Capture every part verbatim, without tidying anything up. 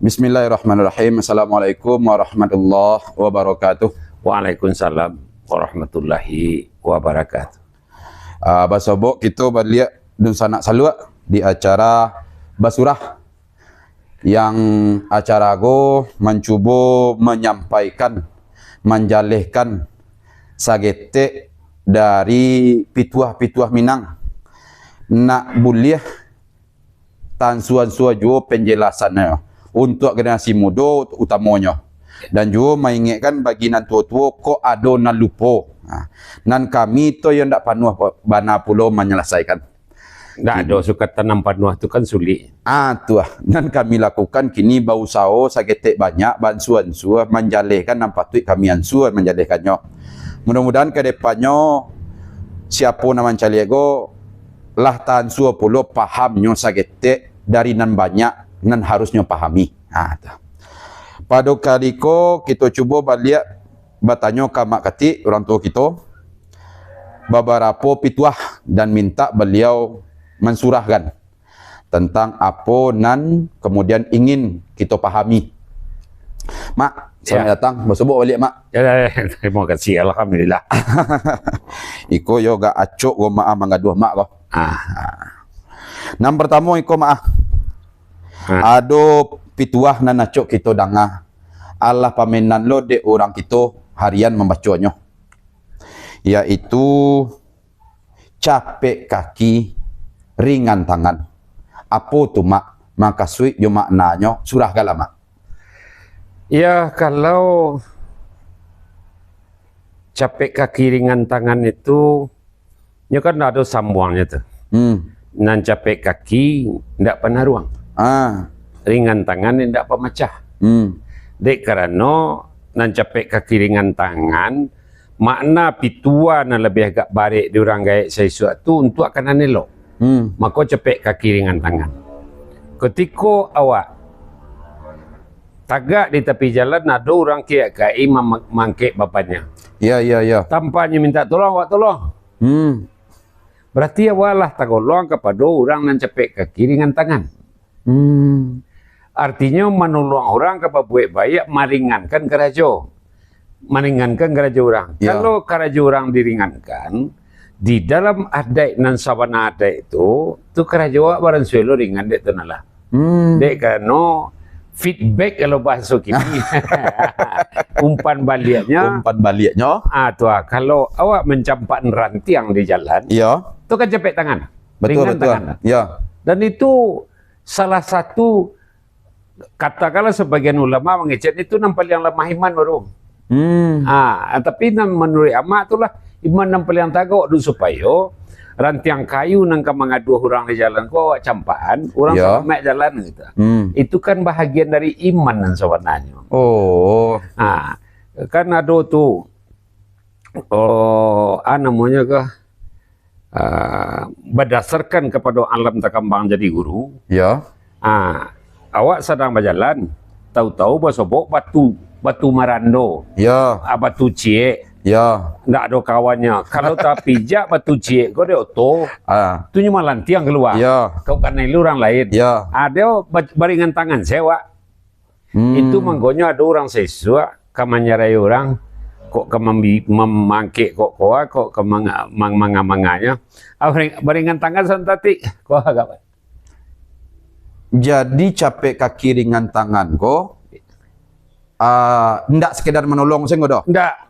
Bismillahirrahmanirrahim. Assalamualaikum warahmatullahi wabarakatuh. Waalaikumsalam warahmatullahi wabarakatuh. Ah, basobok kito baliak dunsanak saluak di acara basurah, yang acara ko mancubo manyampaikan, manjalehkan saketek dari pituah-pituah Minang. Nak buliah tansua-ansua juo penjelasannyo untuak generasi mudo utamonyo. Dan juo maingekkan bagi nan tuo-tuo, kok ado nan lupo. Nah, nan kami tu yo ndak panuah bana pulo manyalasaikan. Ndak ado sukatan nan panuah tu kan sulik. Ah, tu ah. Nan kami lakukan kini bausaho saketek banyak baansua-ansua manjalehkan nan patuik kami ansua manjalehkannyo. Mudah-mudahan ka depannyo siapo nan mancaliak ko lah taansua pulo pahamnyo saketek dari nan banyak nan harusnyo pahami. Ha, tu. Pado kali ko, kito cubo baliak batanyo ka Mak Katik, urang tuo kito, babarapo pituah dan mintak baliau mansurahkan tantang apo nan kamudian ingin kito pahami. Mak, salamaik datang. Basobok baliak, Mak. Ya, ya, ya. Tarimo kasih. Alhamdulillah. Iko yo agak acok ko, Mak, ah, manggaduah Mak ko. Ah. Nan partamo iko, Mak, ah. Ah. Ado pituah nan acok kito danga. Alah pamenan lo dek urang kito harian mambaconyo. Yaitu capek kaki, ringan tangan. Apo tu, Mak, makasuik jo maknanyo? Surahkanlah, Mak. Ya, kalau capek kaki ringan tangan itu, nyo kan ado sambuangnyo tu. Hmm. Nan capek kaki ndak panaruang. Ah. Ringan tangan ndak pamacah. Hmm. Dek karano nan capek kaki ringan tangan, makna pituah nan labiah agak barek di urang gaek saisuak tu untuak ka nan elok. Hmm. Mako capek kaki ringan tangan. Kutiko awak tagak di tapi jalan, ado urang kiak-kiak mama-, mangkek bapannya. Ya, ya, ya. Tanpa nyo minta tolong, awak tolong. Hmm. Berarti awak lah tagolong kapado urang nan capek kaki ringan tangan. Hmm. Artinyo, manolong urang ka babuek baiak, maringankan karajo. Maringankan karajo urang. Ya. Kalau karajo urang diringankan, di dalam adaik nan sabana adaik tu, tu karajo awak baransua lo ringan dek tu nah lah. Hmm. Dek karano feedback kalau bahaso kini. Umpan baliaknyo. Umpan baliaknyo. Ah, tu ah, kalau awak mancampak rantiang di jalan, ya, tu kan capek tangan. Betul, ringan betul. Tangan. Ya. Dan itu salah satu, katakanlah, sebagian ulama mangecek itu nan paliang lamah iman baru. Hmm. Ah, tapi nan manuruik amak tu lah iman nan paliang tagak tu, supayo rantiang kayu nan ka mangaduah urang di jalan ko awak campakan, urang, ya, salamaik jalan gitu. Hmm. Itu kan bahagian dari iman nan sabananyo. Oh. Ah, kan ado tu, oh, ah, namonyo ko, ah, badasarkan kapado alam takambang jadi guru. Ya. Ah, awak sadang bajalan, tahu-tahu basobok batu, batu marando. Ya. Ah, batu ciek. Ya. Ndak ado kawannyo. Kalau tapijak batu ciek ko dek oto, ah, tu nyo malantiang kalua. Ya. Kok kanai lu urang lain. Ya. Ah, dia ba-, baringan tangan se awak. Hmm. Itu mangkonyo ado urang saisuak ka manyarai urang, kok ka mambi-, mam-, mangkek kok koa, kok ka manga-, mang-, manga-manganyo. Ah, baring-, baringan tangan santatik. Koa agak. Jadi, capek kaki ringan tangan ko, ah, ndak sekedar manolong sajo doh? Ndak.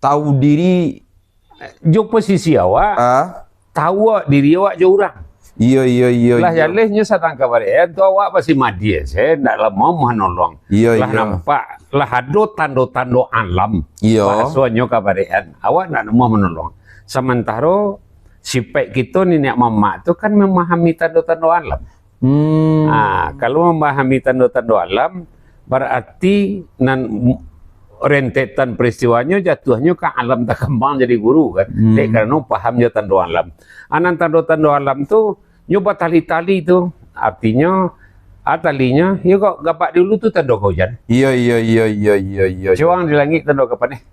Tahu diri. Jo posisi awak, ah, tahu awak diri awak jo urang. Iyo, iyo, iyo, lah iyo. Jaleh nyo sadang kabarean tu awak basi madiah se, ndak lah mau manolong. Iyo, lah iyo. Nampak, lah ado tando-tando alam. Iyo. Bahasonyo kabarean, awak ndak mau manolong. Samantaro sipaik kito niniak mamak tu kan mamahami tando-tando alam. Hmm. Ah, kalau mamahami tando-tando alam, bararti nan rentetan peristiwanyo jatuahnyo ka alam takambang jadi guru, kan? Hmm. Dek karano paham jo tando alam. Ah, nan tando-tando alam tu, nyo batali-tali tu. Artinyo, ah, talinyo, yo kok gapak di ulu tu tando ka ujan. Iyo, iyo, iyo, iyo, iyo, iyo. Cewang di langik tando ka paneh.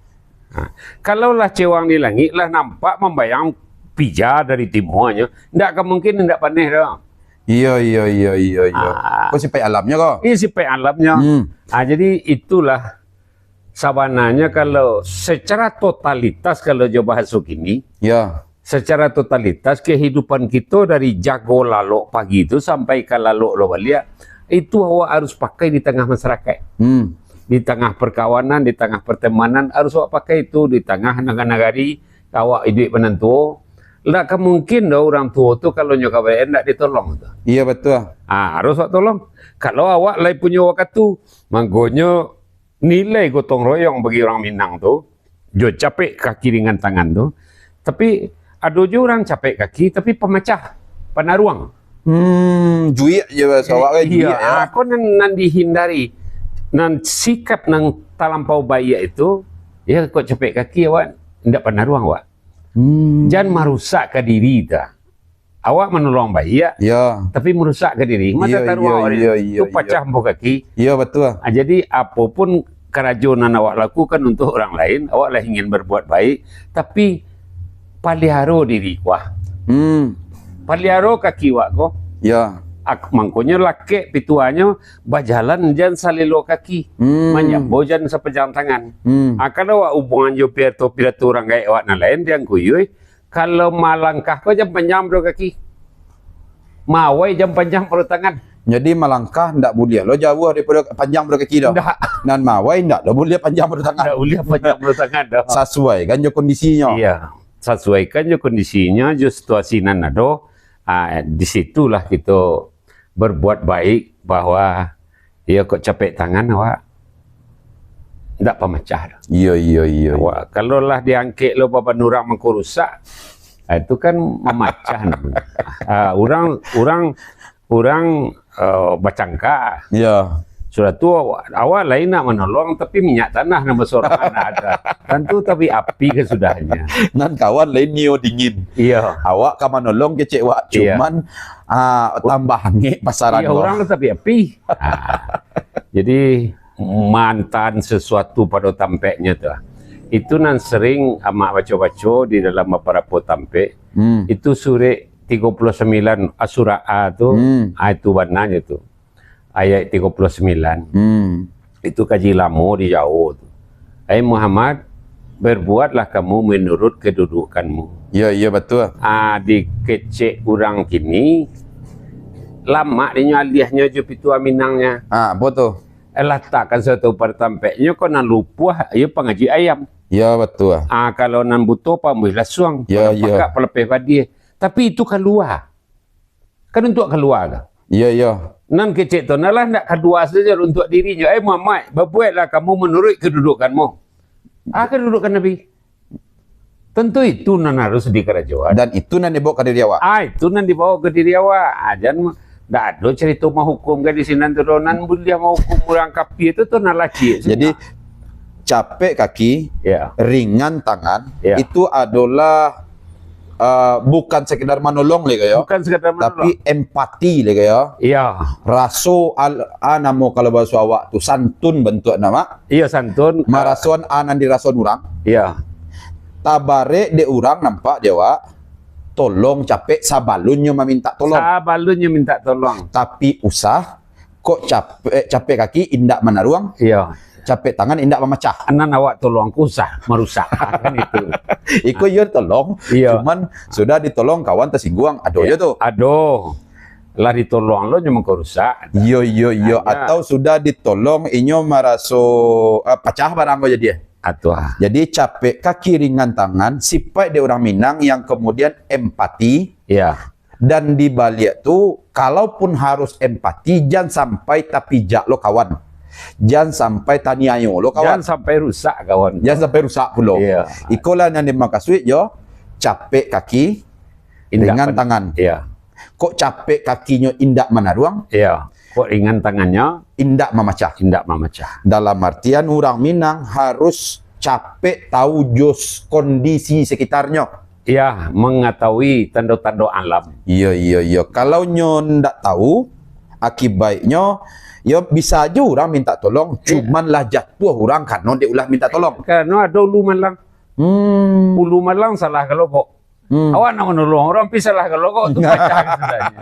Ha, kalau lah cewang di langik, lah nampak mambayang pija dari timuanyo, ndak ka mungkin indak paneh doh. Iyo, iyo, iyo, iyo, iyo. Ah. Ko sipaik alamnyo ko? Iyo sipaik alamnyo. Hmm. Ah, jadi itulah sabananyo kalau secara totalitas, kalau jo bahaso kini, ya, secara totalitas kehidupan kito dari jago lalok pagi tu sampai ka lalok lo baliak, itu awak harus pakai di tangah masyarakat. Hmm. Di tangah perkawanan, di tangah pertemanan, harus awak pakai itu di tangah naga-, nagari, awak iduik banan tuo. Ndak ka mungkin doh urang tuo tu kalau nyo ka baiak ndak ditolong tu. Iyo, batua. Ah, harus awak tolong. Kalau awak lai punyo wakatu, mangkonyo nilai gotong royong bagi urang Minang tu, jo capek kaki ringan tangan tu. Tapi, ado jo urang capek kaki, tapi pamacah, panaruang. Hmm, juik je bahaso awak kan, eh, juik, iyo, ya. Ah, ko nan, nan dihindari. Nan sikap nan talampau baiak itu, ya, kok capek kaki awak, ndak panaruang awak. Hmm. Jan marusak ka diri ta. Awak manolong baiak, ya, tapi marusak ka diri. Mata iyo, taruang iyo, awak iyo, iyo, tu iyo. Pacah ampuah kaki. Iyo, batua. Ah, jadi, apo pun karajo nan awak lakukan untuak urang lain, awak lah ingin berbuat baik, tapi paliharo diri kuah. Hmm. Paliharo kaki awak ko. Ya. Ak-, mangkonyo lakek pituahnyo, bajalan jan salelo kaki. Hmm. Manyambo jan sapanjang tangan. Hmm. Ah, kalau awak hubungan jo piato-piato urang gaek awak nan lain, diangkuyui, kalau malangkah ko jan panjang pado kaki. Mawai jan panjang pado tangan. Jadi malangkah ndak buliah lo jauah daripado panjang pado kaki doh. Ndak. Nan mawai ndak lo buliah panjang pado tangan. Ndak buliah panjang pado tangan doh. Sasuaikan jo kondisinyo. Iya, sasuaikan jo kondisinyo, jo situasi nan ado. Ah, di situlah kito berbuat baik bahwa, iyo, kok capek tangan awak, ndak pamacah doh. Iyo, iyo, iyo, iyo. Awak, kalau lah diangkek lo baban urang mangko rusak, ah, itu kan mamacah namanya. Ah, urang, urang, urang, eh, bacangka. Iyo. Sudah tu awak, awak lain nak manolong, tapi minyak tanah nan basorang anak ada. Tantu tapi api ka sudahnya. Nan kawan lain nio dingin. Iyo. Awak ka manolong kecek wak, iyo, cuman, ah, tambah angek pasaran. Iyo, ko. Urang tapi api. Ah. Jadi, mantan sesuatu pado tampeknyo tu. Itu nan sering amak baco-baco di dalam babarapo tampek. Hmm. Itu surek tigo puluh sambilan, ah, surek A tu, hmm, ah, itu bananyo tu. Ayat tigo puluh sambilan. Hmm. Itu kaji lamo di Jawo tu. "Ai Muhammad, berbuatlah kamu menurut kedudukanmu." Iyo, iyo, batua. Ah, dikecek urang kini, lamak dinyo aliahnyo jo pitua Minangnyo. Ah, apo tu? Eh, latakkan satu pado tampeknyo, ko nan lupuah, iyo pangajuik ayam. Iyo, batua. Ah, kalau nan buto, pambuih lasuang. Iyo, iyo. Pakak palapeh badiah. Tapi itu kalua. Kan untuak kalua tu. Iyo, iyo. Nan kecek tu, nah lah ndak kalua sajo untuak dirinyo. "Eh, Muhammad, babueklah kamu manuruik kadudukanmu." Ah, kadudukan Nabi. Tantu itu nan harus dikarajoan. Dan itu nan dibawa ka diri awak. Ah, itu nan dibawa ka diri awak. Ah, jan, ndak ado carito mahukum ka di sinan tu doh. Nan buliah mahukum urang kapia tu, tu nan lacik. Jadi, capek kaki, ya, ringan tangan, ya, itu adolah, eh, bukan sekedar manolong lai ko yo. Bukan sekedar manolong. Tapi empati lai ko yo. Iya. Raso al-, ah, namo kalau bahaso awak tu, santun bantuak namo. Iya, santun. Marasoan a nan dirasoan urang. Iya. Tabarek dek urang nampak di awak, tolong capek sabalunnyo mamintak tolong. Sabalunnyo mintak tolong. Tapi usah, kok capek, capek kaki indak manaruang. Iya. Capek tangan indak mamacah. Nan awak tolong ko usah marusak. Kan itu. Iko iyo tolong, iya, cuman sudah ditolong kawan tasingguang. Ado, iya, jo tu. Ado. Lah ditolong lo nyo mangko rusak. Iyo, iyo, iyo. Hanya atau sudah ditolong, inyo maraso, eh, pacah barang ko jadi, eh? Atuah. Jadi, capek kaki ringan tangan, sipaik dek urang Minang yang kemudian empati. Iya. Dan di baliak tu, kalaupun harus empati, jan sampai tapijak lo kawan. Jan sampai taniayo lo kawan. Jan sampai rusak kawan. Jan sampai rusak pulo. Iya. Ikolah yang dimakasuik jo capek kaki, indak ringan pan-, tangan. Iya. Kok capek kakinyo indak manaruang? Iya. Kok ringan tangannyo? Indak mamacah. Indak mamacah. Dalam artian urang Minang harus capek tahu jos kondisi sekitarnyo. Iya, mengetahui tando-tando alam. Iyo, iyo, iyo. Kalau nyo ndak tahu, akibaiknyo, yo bisa aja urang minta tolong, iya, cuman lah jatuah urang karano dek ulah minta tolong. Karano ado ulu malang. Hmm. Ulu malang salah kalobok. Hmm. Awak nak manolong urang, pi salah kalokok tu pacah sudahnyo.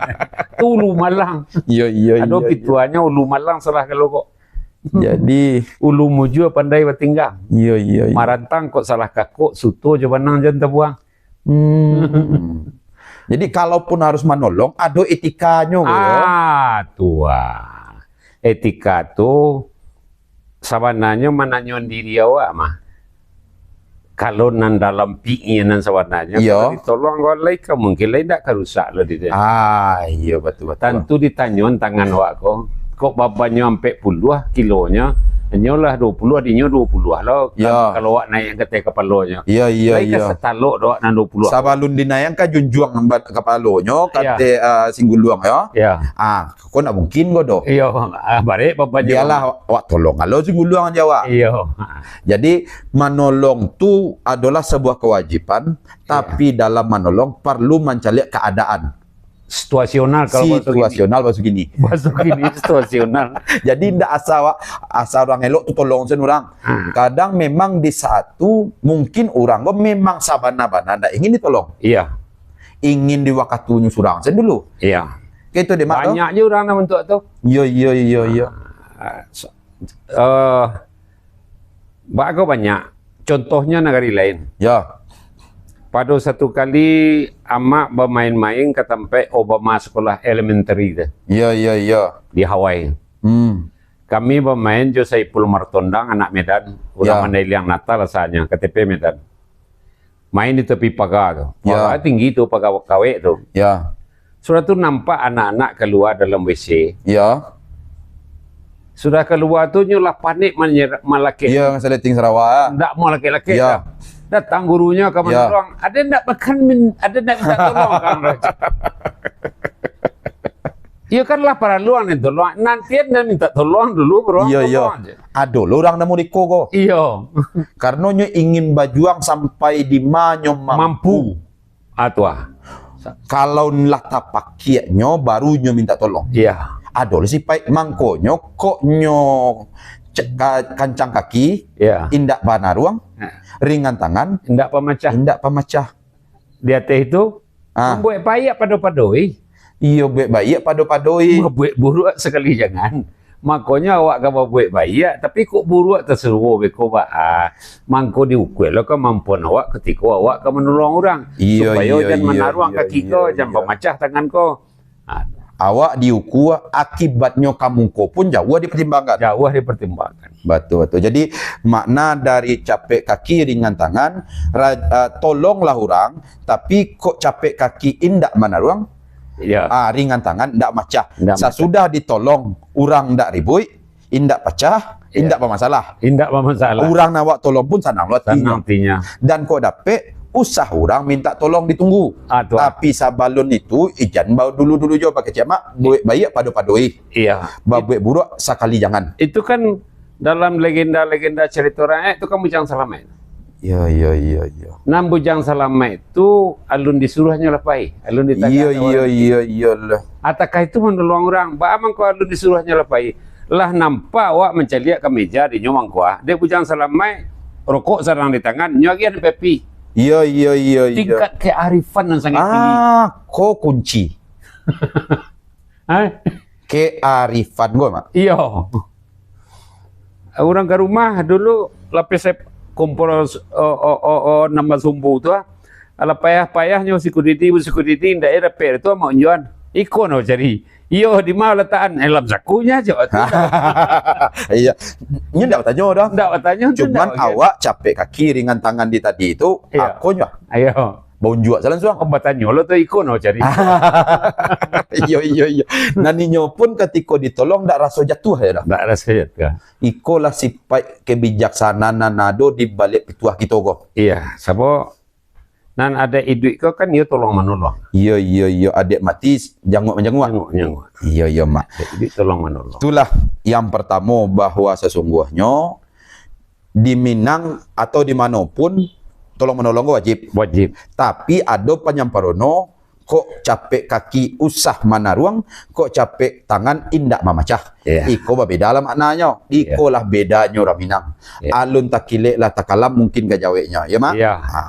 Tu ulu malang. Iyo, iyo, Ado iyo, iyo. pituahnyo, ulu malang salah kalokok. Jadi, Ulu mujua pandai batinggang. Iyo, iyo, iyo. Marantang kok salah kakok, suto jo banang jan tabuang. Hmm. Jadi, kalaupun harus manolong, ado etikanyo, yo? Ah, tu ah. Etika tu sabananyo mananyo diri awak mah. Kalau nan dalam pikiran nan sabananyo, Iyo. kalau ditolong kau lai ka mungkin lai ndak ka rusak lo di dia. Ah, iyo, batua, batua. Tantu ditanyo tangan awak ko. Kok babannyo ampek puluah kilonyo, inyo lah duo puluah, dinyo duo puluah lo. Iyo. Kalau awak naiak ka ateh kapalonyo. Iyo, iyo, Lai ka iyo. satalok do awak nan duo puluah. Sabalun dinaiak ka junjuang ba-, kapalonyo, ka Iyo. ateh, ah, singguluang, yo. Iyo. Ah, ko ndak mungkin ko doh. Iyo, ah, barek babannyo. Bialah awak tolong, kalau singguluang jo awak. Iyo. Jadi, manolong tu adolah sabuah kewajiban, Iyo. tapi dalam manolong parlu mancaliak keadaan. Situasional kalau bahasa kini. Situasional bahasa kini. Bahasa kini situasional. Jadi, ndak asa awak, asa urang elok tu tolong sen urang. Ha. Kadang memang di saat tu, mungkin urang ko memang sabana-bana ndak ingin ditolong. Iya. Ingin di wakatunyo surang sen dulu. Iya. Kayak itu deh, Mak, tu. Banyak je urang nan bantuak tu. Iyo, iyo, iyo, iyo. Ah, so-, eh, bak ko banyak. Contohnya nagari lain. Ya. Pado satu kali, amak bamain-main ka tampek Obama Sekolah Elementary tu. Ya, ya, ya. Di Hawaii. Hmm. Kami bamain jo Saipul Martondang, anak Medan, urang Ya. Mandai Liang Natal asalnyo, K T P Medan. Main di tepi paga tu. Ya. Paga tinggi tu, paga kawek tu. Ya. Sudah tu nampak anak-anak kalua dalam W C. Ya. Sudah kalua tu, nyo lah panik manyer-, malakek. Ya, saleting Sarawak. Ndak mau lakek-lakek Ya. dah. Datang gurunyo ka Ya. manolong. Ade ndak makan, min-, ade ndak minta tolong, Kang Raj? Iyo kan lah paralu ang tolong. Nantian nan minta tolong dulu, bro. Iyo, iyo. Tolong aja. Ado lo urang namo Riko ko. Iyo. Karano nyo ingin bajuang sampai di ma nyo mampu. Mampu. Ah, tu ah. Kalau lah tapakiaknyo, baru nyo minta tolong. Iya. Ado lah sipaik mangkonyo, kok nyo ce-, ka-, kancang kaki, Iya. indak banaruang, Nah. ringan tangan, Indak pamacah. indak pamacah. Di ateh itu, Ah. mambuek baiak pado-padoi. Iyo, buek baiak pado-padoi. Mambuek buruak sakali jangan. Makonyo awak ka babuek baiak, tapi kok buruak tasuruah beko baa. Mangko diukua lo kamampuan awak katiko awak ka manolong urang. Iyo, Supayo iyo, jan iyo, manaruang iyo, kaki iyo, ko, jan iyo. pamacah tangan ko. Ah. Awak diukua, akibatnyo ka muko pun jauah dipertimbangkan. Jauah dipertimbangkan. Batua, batua. Jadi, makna dari capek kaki ringan tangan, ra-, ah, tolonglah urang, tapi kok capek kaki indak manaruang, Ya. ah, ringan tangan indak macah. Indak macah. Sasudah ditolong, urang indak ribuik, indak pacah, Iya. indak bamasalah. Indak bamasalah. Urang nan awak tolong pun sanang lo atinyo. Sanang atinyo. Dan kok dapek, usah urang minta tolong ditunggu. Ah, tu ah. Tapi sabalun itu, ijan ba-, dulu-dulu jo bakecek mak, buek baiak pado-padoi. Iya. Babuek buruak sakali jangan. Itu kan dalam legenda-legenda carito rakyat tu kan Bujang Salamaik. Iyo, iyo, iyo, iyo. Nan Bujang Salamaik tu alun disuruahnyo lah pai, alun ditagah Iyo, ka iyo, urang. iyo, iyo lah. Atakah itu manolong urang? Baa mangko alun disuruahnyo lah pai? Lah nampak awak mancaliak ka meja dinyo mangko ah. Dek Bujang Salamaik, rokok sadang di tangan, nyo agiah nan papi. Iyo, iyo, iyo, iyo. Tingkat kearifan nan sangat tinggi. Ah, ko kunci. Hah? Kearifan ko, Mak. Iyo. Urang ka rumah dulu, lapeh sep-, kompor, o, o, o, o, nan basumbu tu, ah. Alah payah-payahnyo siku didi, siku didi, ndak dapek tu, amak unjuan. Iko no cari. Iyo, di ma latakan? Eh, dalam sakunyo ajo. Iyo. Nyo ndak batanyo doh. Ndak batanyo, tu Cuman ndak bagian. Awak capek kaki ringan tangan di tadi tu, Iyo. Akonyo. Iyo. Baunjuak salansuang. Oh, batanyo lo tu iko no cari. Iyo, iyo, iyo. Nan inyo pun katiko ditolong ndak raso jatuah yo doh. Ndak raso jatuah. Iko lah sipaik kebijaksanaan nan ado di baliak pituah kito ko. Iya, sabo nan ado iduik ko kan iyo tolong manolong. Iyo, iyo, iyo. Adiak mati, janguak manjanguak. Janguak manjanguak. Iyo, iyo, Mak. Adiak iduik tolong manolong. Itulah yang pertamo, bahwa sesungguhnyo di Minang atau di mano pun, tolong manolong ko wajib. Wajib. Tapi ado panyamparono, kok capek kaki usah manaruang, kok capek tangan indak mamacah. Iya. Iko babeda lah maknanyo. Iya. Iko lah bedanyo urang Minang. Iya. Alun takilek lah takalam mungkin ka jaweknyo. Ya, Mak? Iya. Ha.